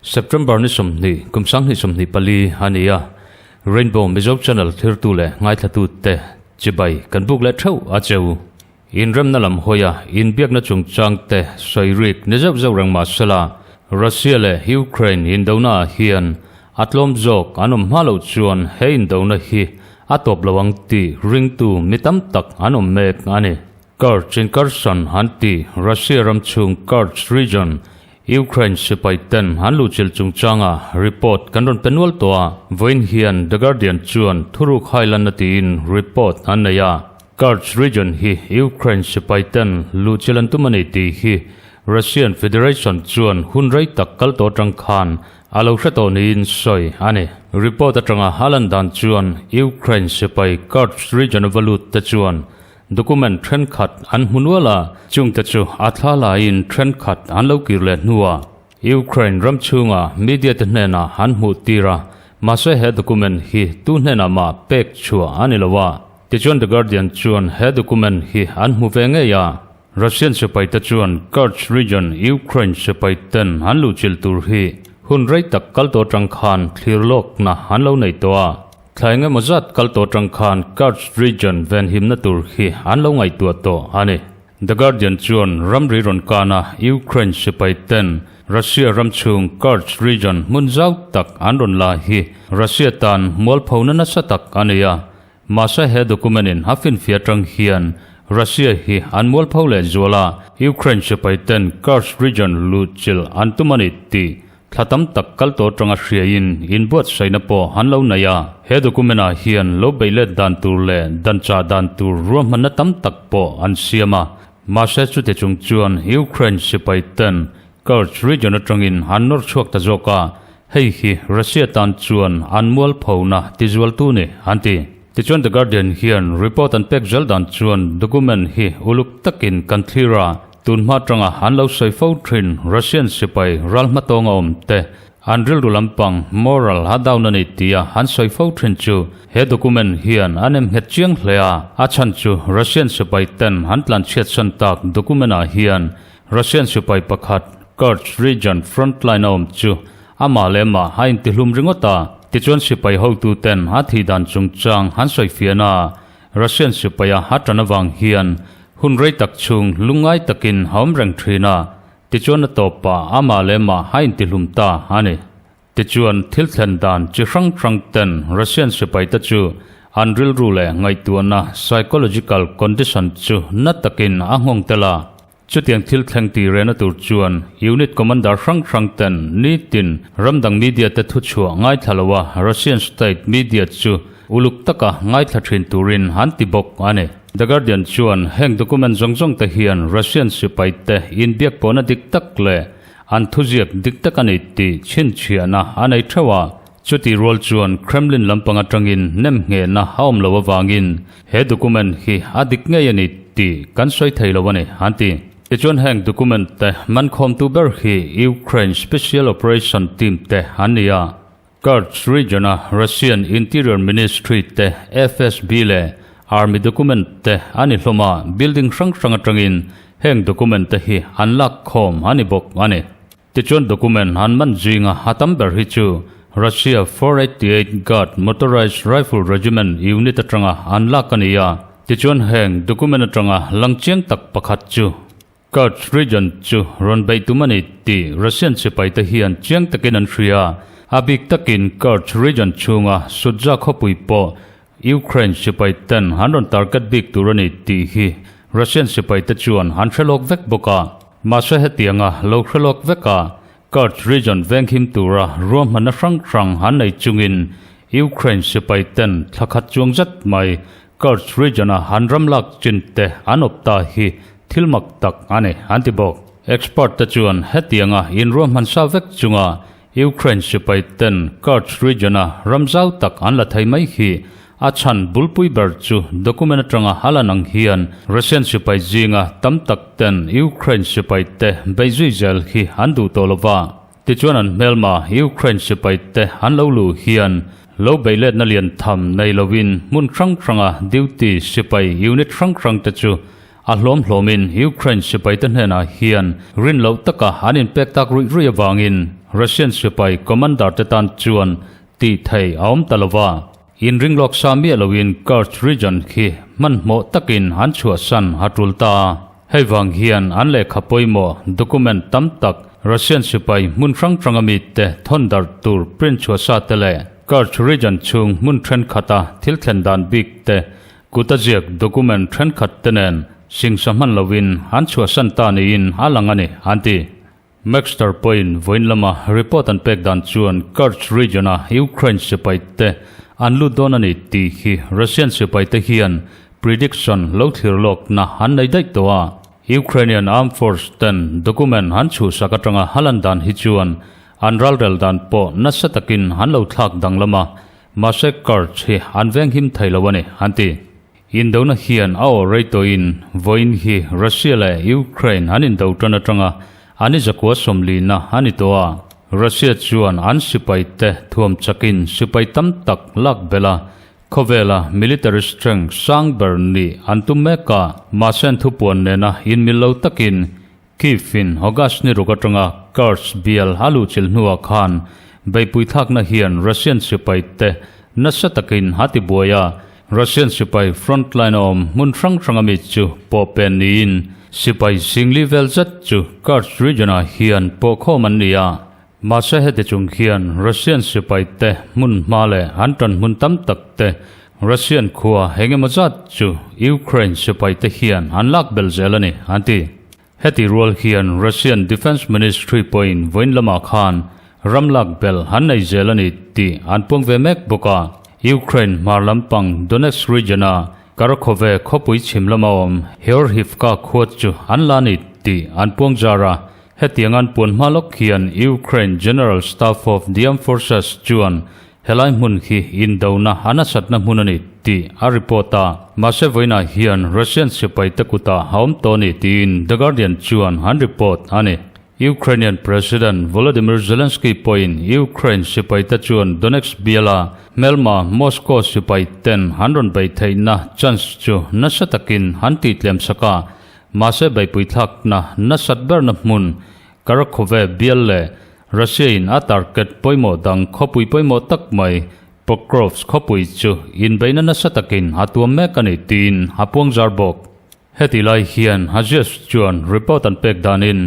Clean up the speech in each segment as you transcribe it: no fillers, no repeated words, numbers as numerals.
September ni 20 kum 2024 a ni a, Rainbow Mizo Channel thirtu leh ngaithlatute chibai kan buk leh theuh a cheu. Inremna lam hawia inbiakna chungchangte sawi rik ni zeuh zeuh reng mah sela, Russia leh Ukraine indonaah hian a tlawm zawk an awm hma loh chuan he indona hi a tawp lo ang tih ringtu mi tam tak an awm mek a ni. Kerch incursion an ti Russia ram chhung Kerch region Ukraine sipai ten an luhchilh chungchanga report kan rawn pe nual tawh a, vawiin hian The Guardian chuan thuruk hailanna tiin report an nei a. Kerch region hi Ukraine sipai ten luhchilh an tum a ni tih hi Russian Federation chuan hun rei tak kal tawh atang khan a lo hre tawh niin sawi a ni. Report atanga a lan dan chuan Ukraine sipai Kerch region a va lut te chuan Document thenkhat an hmu nual a, chungte chu a thla laiin thenkhat an lo kir leh hnuah Ukraine ram chhunga media te hnenah an hmuh tir a, mahse he document hi tu hnenah mah pek chhuah a ni lo a. Tichuan The Guardian chuan he document hi an hmu ve ngei a, Russian sipai te chuan Kerch region Ukraine sipai ten an luhchilh tur hi hun rei tak kal tawh atang khan thlir lawkna an lo nei tawh a. Thla eng emaw zat kal tawh atang khan Kerch region venhimna tur hi an lo ngaihtuah tawh a ni. The Guardian chuan ramri rawn kana Ukraine sipai ten Russia ram chhung Kerch region hmun zau tak an rawn la hi Russia tan mualphona nasa tak a ni a. Mahse he document in a finfiah atang hian Russia hi an mualpho leh zual a, Ukraine sipai ten Kerch region luhchilh an tum a ni tih Thla tam tak kal tawh atanga hriaiin inbuatsaihna pawh an lo nei a, he document-ah hian lo beih let dan tur leh dan chah dan tur ruahmanna tam tak pawh an siam a. Mahse chute chung chuan Ukraine sipai ten Kerch region atangin an nawr chhuak ta zawk a, hei hi Russia tan chuan an mualphona tizualtu ni an ti. Tichuan The Guardian hian report an pek zel dan chuan document hi uluk takin kan thlir a, Tun hma atanga an lo sawi fo thin Russian sipai ral hmatawng a awm te, an rilru lampang, moral, a down a ni tia an sawi fo thin chu he document hian a nem nghet chiang hle a. A chhan chu Russian sipai ten an tlanchhiatsan tak document ah hian Russian sipai pakhat Kerch region frontline a awm chu amah leh mah a intihlum ringawt a. Tichuan sipai hotu ten a thih dan chungchang an sawifiahna ah Russian sipaia a tan avang hian hun rei tak chhung lungngai takin a awm reng thin a, tichuan a tawpah amah leh mah a intihlum ta a ni. Tichuan thil thlen dan chi hrang hrang ten Russian sipaite chu an rilru leh ngaihtuahna, psychological condition, chu na takin a nghawng tel a. Chutiang thil thleng tih rehna tur chuan unit commander hrang hrang ten nitin ramdang media te thuchhuah ngaithla lo a Russian state media chu uluk taka ngaithla thin turin an ti bawk a ni. The Guardian chuan heng document zawng zawng te hian Russian sipai te inbiak pawhna dik tak leh an thuziak dik tak a ni tih chhinchhiahna a nei theuh a, chutih rual chuan Kremlin lampang atangin nemnghehna a awm loh avangin He document hi a dik ngei a ni tih kan sawi thei lo a ni, an ti. Tichuan heng document te mankhawmtu ber hi Ukraine Special Operation Team te an ni a. Kerch region-a Russian Interior Ministry te FSB leh Army document te a ni hlawm a, building hrang hrang atangin heng document te hi an lak khawm a ni bawk a ni. Tichuan document an man zinga a tam ber hi chu Russia 488 Guard Motorized Rifle Regiment unit atanga an lak a ni a. Tichuan heng document atanga lang chiang tak pakhat chu Kursk region chu rawn beih tum a ni tih Russian sipaite hian chiang takin an hria. A bik takin Kursk region chhunga Sudzha khawpui pawh Ukraine sipai ten an rawn target bik tur a ni tih hi Russian sipai te chuan an hre lawk vek bawk a. Mahse hetianga lo hre lawk vek a, Kursk region venghim tura ruahmanna hrang hrang an nei chungin Ukraine sipai ten thla khat chuang zet mai Kursk region-a an ram lak chin te an awp ta hi thil mak tak a ni an ti bawk. Expert te chuan hetianga inruahman sa vek chunga Ukraine sipai ten Kursk region-a ram zau tak an la thei mai hi a chhan bulpui ber chu document atanga a lan ang hian Russian sipai zinga tam tak ten Ukraine sipai te beih zui zel hi an duh tawh lo va. Tichuan an hmelma Ukraine sipai te an lo luh hian Lo beihletna lian tham nei loin hmun hrang hranga duty sipai unit hrang hrangte chu a hlawm hlawmin Ukraine sipaite hnenah hian rin loh taka an inpek tak ruih ruih avangin Russian sipai commander te tan chuan tih theih a awm ta lo va. Inring lawk sa miah loin Kursk region khi hmanhmawh takin an chhuahsan a tul ta a. Hei vang hian an lehkha pawimawh document tam tak Russian sipai hmun hrang hrang a mite thawn darh tur print chhuah sa te leh Kursk region chhung hmun thenkhat a thil thlen dan bik te kut a ziak document thenkhat te nen singsa hman loin an chhuahsan ta niin a lang a ni, an ti. Maxter pawhin vawiin lama report an pek dan chuan Kursk region-a Ukraine sipaite an lut dawn a ni tih hi Russian sipaite hian prediction lo thlir lawkna an nei daih tawh a. Ukrainian Armed Force ten document an chhuhsak atanga a lan dan hi chuan an ralrel dan pawh nasa takin an lo thlak danglam a, mahse Kursk hi an venghim thei lo a ni, an ti. Indona hian a aw rei tawhin vawiin hi Russia leh Ukraine an indo tan atanga an i zakua sawmlina a ni tawh a. Russia chuan an sipaite thuam chakin sipai tam tak lak belh a, khawvela military strength sang ber nih an tum mek a. Mahse an thupuan nena inmil lo takin Kyiv-in August ni ruk atanga Kursk bial a luhchilh hnuah khan beihpui thlakna hian Russian sipaite nasa takin a tibuai a, Russian sipai frontline a awm hmun hrang hrang ami chu pawh pen niin sipai singli vel zet chu Kursk region-ah hian pawhkhawm an ni a. Mahse heti chung hian Russian sipaite hmun hma leh an tan hmun tam tak te Russian khua engemaw zat chu Ukraine sipaite hian an lak belh zel a ni, an ti. Heti rual hian Russian Defence Ministry pawhin vawiin lamah khan ram lak belh an nei zel a ni tih an puang ve mek bawk a. Ukraine hmar lampang Donetsk region-a Karakhove khawpui chhim lama awm Heorhivka khua chu an la ni tih an puang zar a. Hetiang an puan hma lawk hian Ukraine General Staff of the Armed Forces chuan Helai hmun hi indona a nasatna hmun a ni tih a report a, mahse vawiinah hian Russian sipaite kutah a awm tawh a ni tiin The Guardian chuan an report a ni. Ukrainian President Volodymyr Zelensky pawhin Ukraine sipaite chuan Donetsk biala hmelma Moscow sipaiten an rawn beih theihna chance chu nasa takin an tihtlem sak a, mahse beihpui thlakna nasat berna hmun Karakhove bial leh Russia-in a target pawimawh dang khawpui pawimawh tak mai Pokrovsk khawpui chu inbeihna nasa takin a tuam mek a ni tiin a puangzar bawk. Heti lai hian Aziz chuan report an pek danin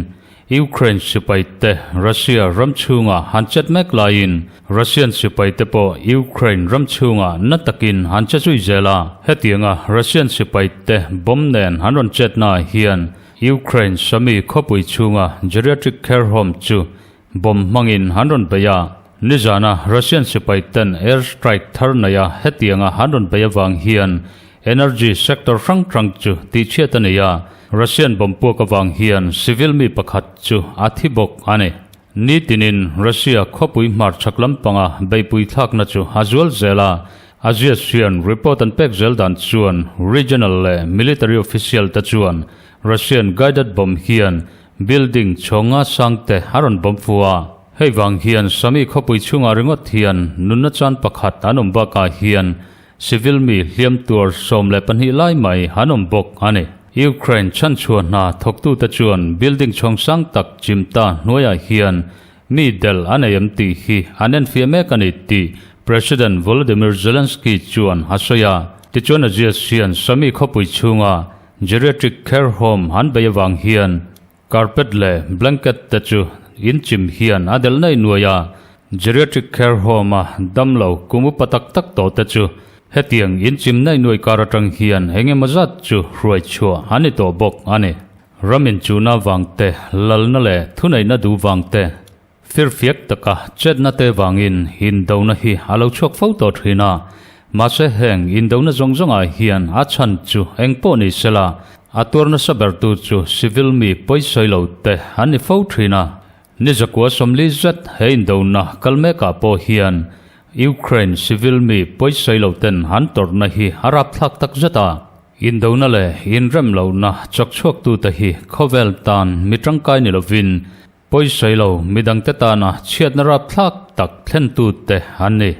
Ukraine sipaite Russia ram chhunga han chet mek laiin Russian sipaite pawh Ukraine ram chhunga na takin han che zui zel a. Hetianga Russian sipaite bomb nen an rawn chetnaah hian Ukraine Sami khawpui chhunga geriatric care home chu bomb hmangin an rawn bei a. Nizana Russian sipai ten air strike thar neia hetianga an rawn bei avang hian energy sector hrang hrang chu tihchhiat a nei a. Russian bomb puak avang hian civil mi pakhat chu a thi bawk a ni. Nitinin Russia khawpui hmarchhak lampanga beihpui thlakna chu a zual zel a, Azias hian report an pek zel dan chuan regional leh military official te chuan Russian guided bomb hian building chhawnga sangte a rawn bomb fu a. Hei vang hian Sami khawpui chhungah ringawt hian nunna chan pakhat an awm bakah hian Civil mi hliam tuar 12 lai mai an awm bawk a ni. Ukraine chhanchhuah hna thawktute chuan building chhawng sang tak chim ta hnuaiah hian mi del a nei em tih hi an enfiah mek a ni tih President Volodymyr Zelensky chuan a sawi a. Tichuan Aziz hian Sami khawpui chhunga geriatric care home an bei avang hian Carpet leh blanket te chu in chim hian a delh naih nuai a, Geriatric Care Home a damlo kum upa tak tak tawh te chu hetiang in chim naih nuai kar atang hian eng emaw zat chu hruai chhuah an ni tawh bawk a ni. Ram inchuhna vang te, lalna leh thuneihna duh vang te, firfiak taka chetna te vangin indona hi a lo chhuak fo tawh thin a, mahse heng indona zawng zawngah hian a chhan chu eng pawh ni sela, a tuar nasa bertu chu civil mi pawisawi lo te an ni fo thin a. Ni zakua 40 zet he indona kal mekah pawh hian Ukraine civil mi pawisawi lo ten an tawrhna hi a rapthlak tak zet a. Indona leh inrem lohna chawk chhuaktute hi khawvel tan mi tangkai ni lovin Pawisawi lo, midangte tana chhiatna rapthlak tak thlentute an ni.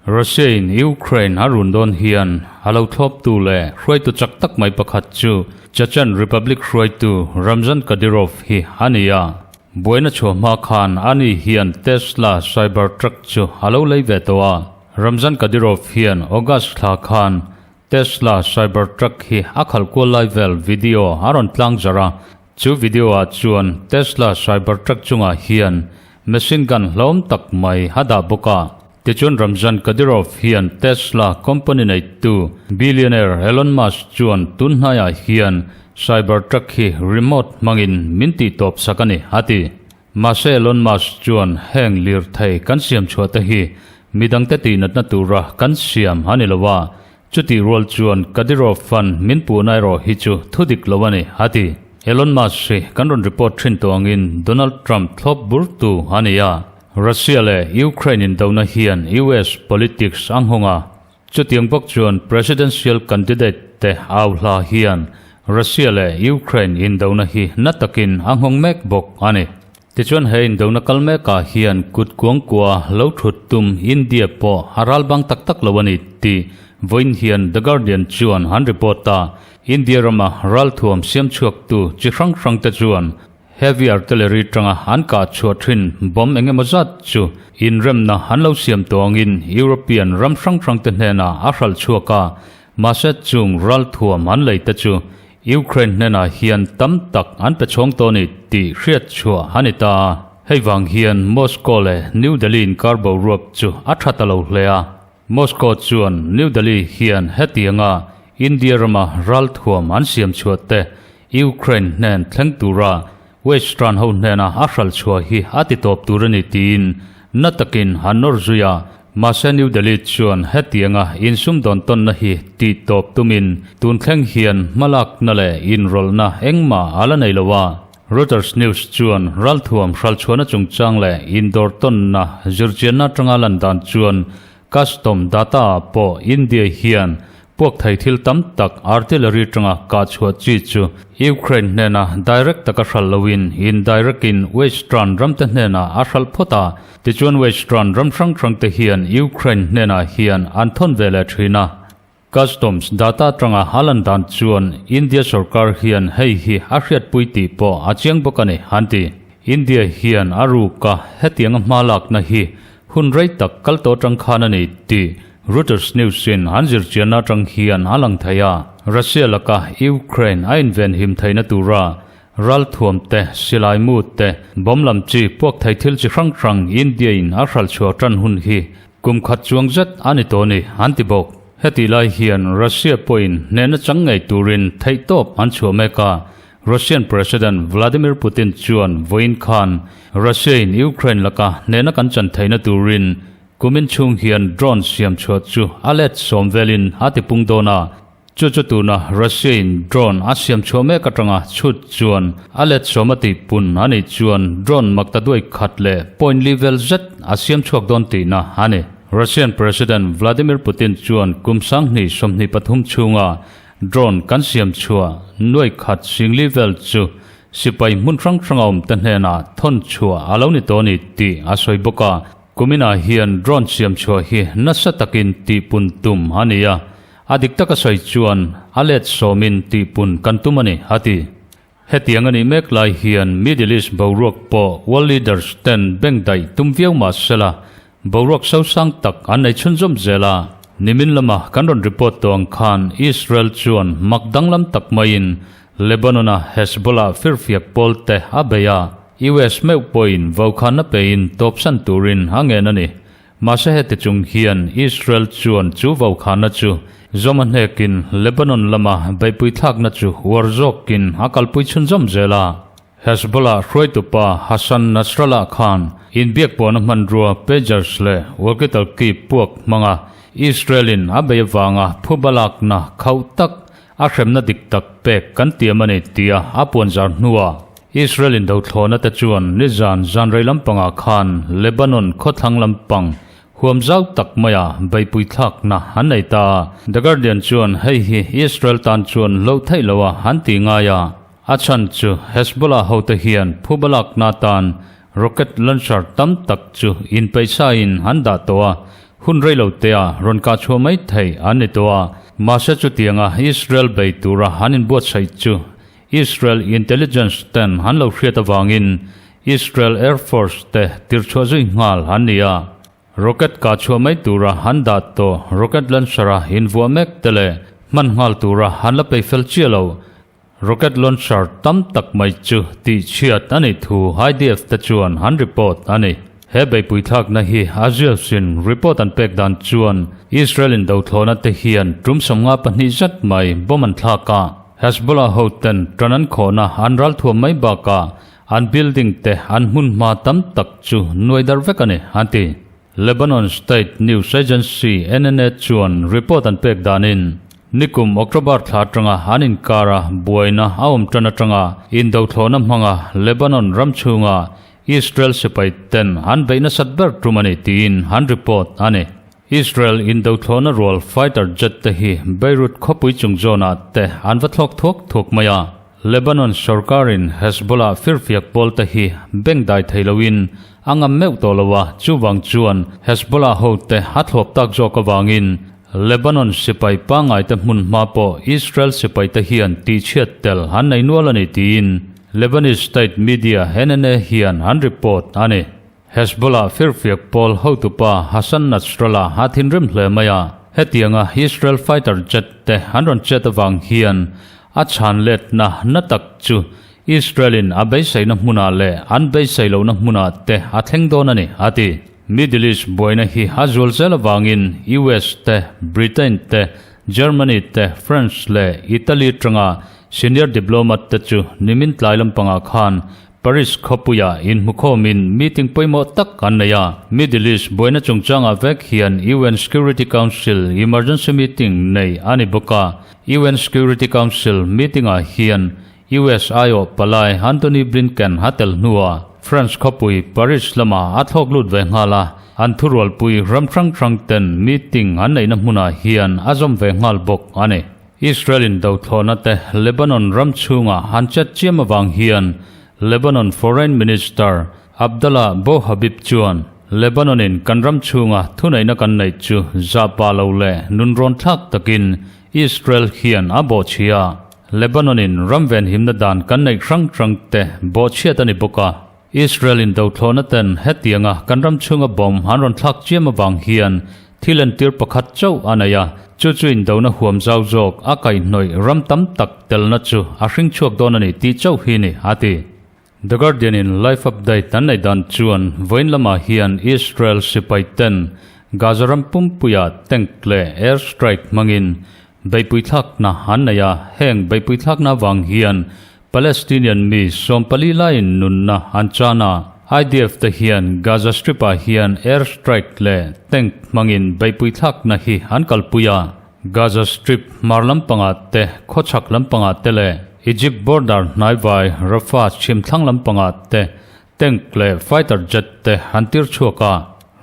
Russia-in Ukraine a run dawn hian a lo thlawptu leh hruaitu chak tak mai pakhat chu Chechen Republic hruaitu Ramzan Kadyrov hi a ni a. Buaina chhuah hma khan ani hian Tesla Cybertruck chu a lo lei ve tawh a. Ramzan Kadyrov hian August thla khan Tesla Cybertruck hi a khalh kual lai vel video a rawn tlang zarh a. Chu video ah chuan Tesla Cybertruck chungah hian machine gun hlawm tak mai a dah bawk a. Tichuan Ramzan Kadyrov hian Tesla company neitu billionaire Elon Musk chuan tun hnaiah hian Cybertruck hi remote hmangin min tih tawp sak a ni, a ti. Mahse Elon Musk chuan heng lirthei kan siam chhuah te hi midangte tihnatna tura kan siam a ni lo a, chutih rual chuan Kadyrov fan min puhna erawh hi chu thudik lo a ni, a ti. Elon Musk hi kan rawn report thin tawh angin Donald Trump thlawp burtu a ni a, Russia leh Ukraine indona hian US politics a nghawng a, Chutiang bawk chuan presidential candidate te au hla hian Russia leh Ukraine indona hi na takin a nghawng mek bawk a ni. Tichuan he indona kal mekah hian kut kuangkua lo thut tum India pawh a ral bang tak tak lo a ni tih vawiin hian The Guardian chuan an report a. India rama ralthuam siamchhuaktu chi hrang hrang te chuan Heavy artillery tanga an kah chhuah thin bomb eng emaw zat chu inremna an lo siam tawh angin European ram hrang hrang te hnenah a hralh chhuak a, mahse chung ralthuam an lei te chu Ukraine hnenah hian tam tak an pe chhawng tawh a ni tih hriat chhuah a ni ta a. Hei vang hian Moscow leh New Delhi inkar boruak chu a tha ta lo hle a. Moscow chuan New Delhi hian hetianga India rama ralthuam an siam chhuah te Ukraine hnen thleng tura Western ho hnena a hral chhuah hi a ti tawp tur a ni tiin na takin an nawr zui a. Mahse New Delhi chuan hetianga insumdawn tawnna hi tih tawp tumin tun thleng hian hmalakna leh inrawlhna engmah a la nei lo a. Reuters News chuan ralthuam hralchhuahna chungchang leh indawr tawnna zirchianna atanga lan dan chuan Custom data-ah pawh India hian puak thei thil tam tak artillery atanga kah chhuah chi chu Ukraine hnena direct taka hralh loin indirect-in Western ramte hnenah a hralh phawt a. Tichuan Western ram hrang hrangte hian Ukraine hnenah hian an thawn ve leh thin a. Customs data atanga a lan dan chuan India sorkar hian hei hi a hriatpui tih pawh a chiang bawk a ni, an ti. India hian a ruka hetianga hma lakna hi hun rei tak kal tawh atang khan a ni tih Reuters News-in an zirchianna atang hian a lang thei a. Russia laka Ukraine a invenhim theihna tura Ralthuam te, silai mu te, bomb lam chi puak thei thil chi hrang hrang India in a hral chhuah tan hun hi kum khat chuang zet a ni tawh a ni, an ti bawk. Hetih lai hian Russia pawhin hnehna chang ngei turin theihtawp an chhuah mek a, Russian President Vladimir Putin chuan vawiin khan Russia in Ukraine laka hnehna kan chan theihna turin kumin chhung hian drone siam chhuah chu a let sawm velin a tipung dawn a, Chu chu tuna Russia-in drone a siam chhuah mek atanga chhut chuan a let sawm a tih pun a nih chuan drone makta duai khat leh point li vel zet a siam chhuak dawn tihna a ni. Russian President Vladimir Putin chuan kum 2023 chhunga drone kan siam chhuah nuai khat singli vel chu sipai hmun hrang hranga awmte hnenah thawn chhuah a lo ni tawh a ni tih a sawi bawk a. Kuminah hian drone siam chhuah hi nasa takin tihpun tum a ni a. A dik taka sawi chuan a let sawmin tihpun kan tum a ni, a ti. Hetiang a nih mek lai hian Middle East boruak pawh world leaders ten beng daih tum viau mah sela, boruak sosang tak an nei chhunzawm zel a. Nimin lama kan rawn report tawh ang khan Israel chuan mak danglam tak maiin Lebanon-a Hezbollah firfiak pawl te a bei a, US meuh pawhin vaukhana pein tawpsan turin a ngen a ni. Mahse heti chung hian Israel chuan chu vaukhana chu zawm a hnekin Lebanon lama beihpui thlakna chu uar zawkin a kalpui chhunzawm zel a. Hezbollah hruaitupa Hassan Nasrallah khan inbiakpawhna hmanrua pagers leh walkie-talkie puak hmanga Israel-in a bei avanga phuba lakna khauh tak A hremna dik tak pek kan tiam a ni tia a puanzar hnuah Israel indothlawhna te chuan nizan zanrei lampangah khan Lebanon khawthlang lampang huam zau tak maia beihpui thlakna an nei ta. The Guardian chuan hei hi Israel tan chuan hloh theih loha an ti ngai a, a chhan chu Hezbollah hote hian phuba lakna tan rocket launcher tam tak chu inpeihsain an dah tawh a. Hun rei lo tea rawn kah chhuah mai theih an ni tawh a, mahse chutianga Israel bei tura an inbuatsaih chu Israel intelligence ten an lo hriat avangin Israel Air Force te tirchhuah zui nghal an ni a. Rocket kah chhuah mai tura an dah tawh rocket launcher-a invuah mek te leh hman nghal tura an la peih fel chiah lo. Rocket launcher tam tak mai chu tih chhiat a nih thu IDF te chuan an report a ni. He beihpui thlakna hi Azios-in report an pek dan chuan Israel in dothlawhna te hian tum 52 zet mai bomb an thlak a, Hezbollah ho ten tan an khawhna an ral thuam mai bakah an building te an hmunhma tam tak chu nuai darh vek a ni, an ti. Lebanon State News Agency, NNA, chuan report an pek danin, nikum October thla atanga an inkara buaina a awm tan atanga indothlawhna hmanga Lebanon ram chhunga Israel sipai ten an beih nasat ber tum a ni tiin an report a ni. Israel indothlawhna rual fighter jet te hi Beirut khawpui chung zawnah te an va thlawk thuak thuak mai a. Lebanon sorkarin Hezbollah firfiak pawl te hi beng dai thei loin a ngam meuh tawh lo a, chuvang chuan Hezbollah hote a thlawp tak zawk avangin Lebanon sipai pangngai te hmun hma pawh Israel sipai te hian tihchhiat tel an nei nual a ni tiin Lebanese state media NNA hian an report a ni. Hezbollah firfiak pawl hotupa Hassan Nasrallah a thinrim hle mai a, hetianga Israel fighter jet te an rawn chet avang hian a chhan letna na tak chu Israel-in a beiseina hmunah leh an beisei lohna hmunah te a thleng dawn a ni, a ti. Middle East buaina hi a zual zel avangin US te, Britain te, Germany te, France leh Italy atanga senior diplomat te chu nimin tlai lampangah khan Paris khawpuiah inhmukhawmin meeting pawimawh tak an nei a. Middle East buaina chungchangah vek hian UN Security Council emergency meeting nei a ni bawk a. UN Security Council meeting-ah hian US aiawh palai Antony Blinken a tel hnuah France khawpui Paris lamah a thlawk lut ve nghal a, an thurualpui ram hrang hrang ten meeting an neihna hmunah hian a zawm ve nghal bawk a ni. Israel in dothlawhna te Lebanon ram chhungah an chet chiam avang hian Lebanon Foreign Minister Abdallah Bo Habib chuan Lebanon in kan ram chhunga thuneihna kan neih chu zahpah lo leh nunrawn thlak takin Israel hian a bawhchhia. Lebanon in ram venhimna dan kan neih hrang hrang te bawhchhiat a ni bawk a. Israel in dothlawhna ten hetianga kan ram chhunga bomb an rawn thlak chiam avang hian thil entir pakhat chauh a nei a, chu chu indona huam zau zawk a kaihhnawih ram tam tak telna chu a hring chhuak dawn a ni tih chauh hi ni, a ti. The Guardian in live update an neih dan chuan vawiin lamah hian Israel sipai ten Gaza ram pumpuia tank leh air strike hmangin beihpui thlakna an nei a, heng beihpui thlakna avang hian Palestinian mi 14 laiin nunna an chan a, IDF te hian Gaza Strip-ah hian air strike leh tank hmangin beihpui thlakna hi an kalpui a. Gaza Strip hmar lampangah te, khawchhak lampangah te leh Egypt border hnaivai Rafah chhimthlang lampangah te Tank leh fighter jet te an tir chhuak a,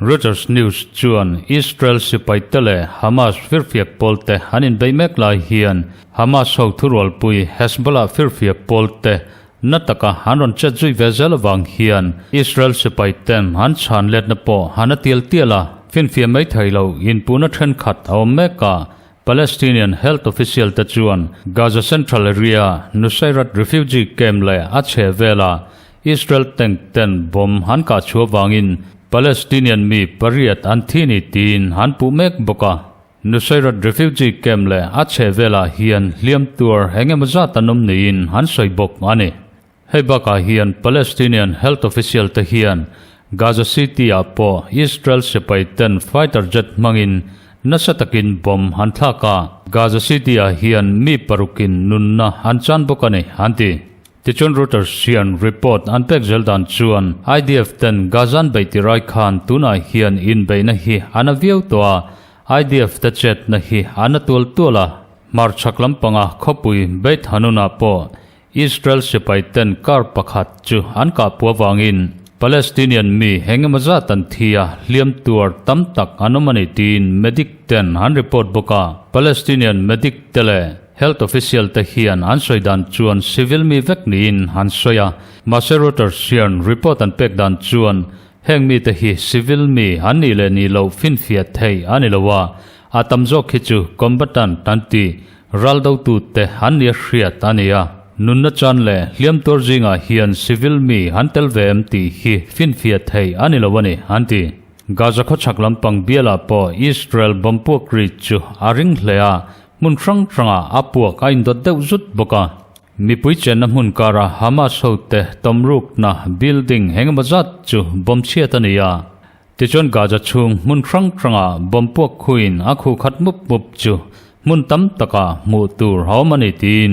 Reuters News chuan Israel sipai te leh Hamas firfiak pawl te an inbeih mek lai hian Hamas ho thurualpui Hezbollah firfiak pawl te na taka an rawn chet zui ve zel avang hian Israel sipai ten an chhan letna pawh an a tial tial a, finfiah mai thei lo inpuhna thenkhat a awm mek a, Palestinian health official te chuan Gaza Central Area Nuseirat refugee camp leh a chhe vela Israel tank ten bomb an kah chhuah vangin Palestinian mi pariat an thi ni tiin an puh mek bawk a. Nuseirat refugee camp leh a chhe velah hian hliam tuar eng emaw zat an awm niin an sawi bawk a ni. Hei bakah hian Palestinian health official te hian Gaza City-ah pawh Israel sipai ten fighter jet hmangin nasa takin bomb an thlak a, Gaza City-ah hian mi parukin nunna an chan bawk a ni, an ti. Tichuan Reuters hian report an pek zel dan chuan IDF ten Gaza an beih tir ai khan tunah hian inbeihna hi a na viau tawh a, IDF te chetna hi a na tual tual a, hmarchhak lampanga khawpui Beit Hanoun-ah pawh Israel sipai ten car pakhat chu an kah puah avangin Palestinian mi eng emaw zat an thi a, hliam tuar tam tak an awm a ni tiin medic ten an report bawk a. Palestinian medic te leh health official te hian an sawi dan chuan civil mi vek niin an sawi a, mahse Reuters hian report an pek dan chuan. Heng mite hi civil mi an nih leh nih loh finfiah theih a ni lo a, a tam zawk hi chu combatant an ti, ral dotute an nia hriat a ni a. Nunna chan leh hliam tuar zingah hian civil mi an tel ve em tih hi finfiah theih a ni lo a ni, an ti. Gaza khawchhak lampang bialah pawh Israel bomb puak ri chu a ring hle a, hmun hrang hrangah a puak a indawt deuh zut bawk a. Mipui chenna hmun kara Hamas hote tawmrukna building engemaw zat chu bomb chhiat a ni a. Tichuan Gaza chhung hmun hrang hrangah bomb puak khuin a khuh khat mup mup chu hmun tam takah hmuh tur a awm a ni tiin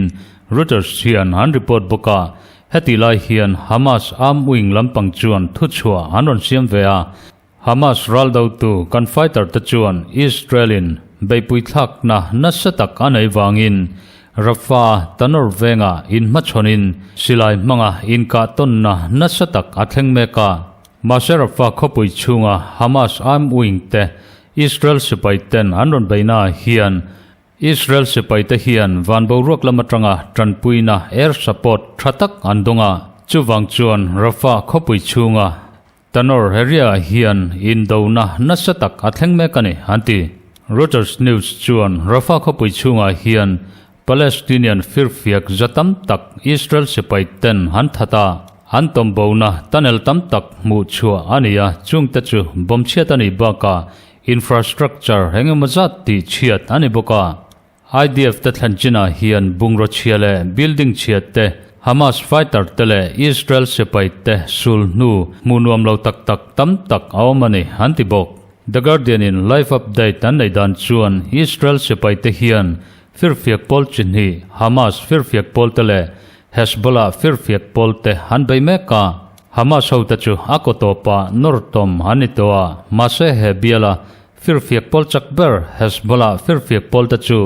Reuters hian an report bawk a. Heti lai hian Hamas arm wing lampang chuan thuchhuah an rawn siam ve a. Hamas ral dotu kan fighter te chuan Israel-in beihpui thlakna nasa tak a nei vangin Rafah Tanor vengah inhmachhawnin silai hmanga inkah tawnna nasa tak a thleng mek a. Mahse Rafah khawpui chhunga Hamas armed wing te Israel sipai ten an rawn beihnaah hian Israel sipaite hian van boruak lam atanga tanpuina air support tha tak an dawng a, chuvang chuan Rafah khawpui chhunga Tanor area hian indona nasa tak a thleng mek a ni, an ti. Reuters News chuan Rafah khawpui chhungah hian Palestinian firfiak za tam tak Israel sipai ten an that a, an tawmbona tunnel tam tak hmuh chhuah a ni a, chungte chu bomb chhiat a nih bakah infrastructure eng emaw zat tih chhiat a ni bawk a. IDF te thlen chinah hian bungraw chhia leh building chhia te, Hamas fighter te leh Israel sipai te sul hnu hmuh nuam lo tak tak tam tak a awm a ni, an ti bawk. The Guardian in live update an neih dan chuan Israel sipai te hian firfiak pawl chi hnih, Hamas firfiak pawl te leh Hezbollah firfiak pawl te an bei mek a. Hamas ho te chu a kaw tawpah nawr tawm an ni tawh a, mahse he biala Firfiak pawl chak ber Hezbollah firfiak pawlte chu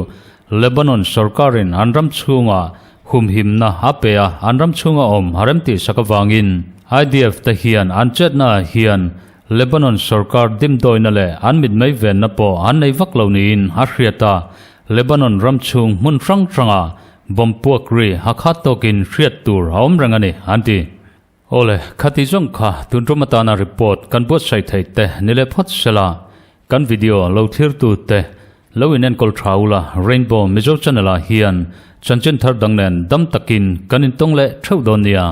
Lebanon sorkarin an ram chhunga humhimna a pe a, an ram chhunga awm a remtihsak avangin IDF te hian an chetnaah hian Lebanon sorkar dimdawina leh an mitmei venna pawh an nei vak lo niin a hriat a, Lebanon ram chhung hmun hrang hranga bomb puak ri a khat tawkin hriat tur a awm reng a ni, an ti. Awle, khati zawng kha tun tum atana report kan buatsaih theih te ni leh phawt sela, kan video lo thlirtu te lo in enkawl tha ula Rainbow Mizo channel ah hian chanchin thar dang nen dam takin kan intawng leh theuh dawn nia.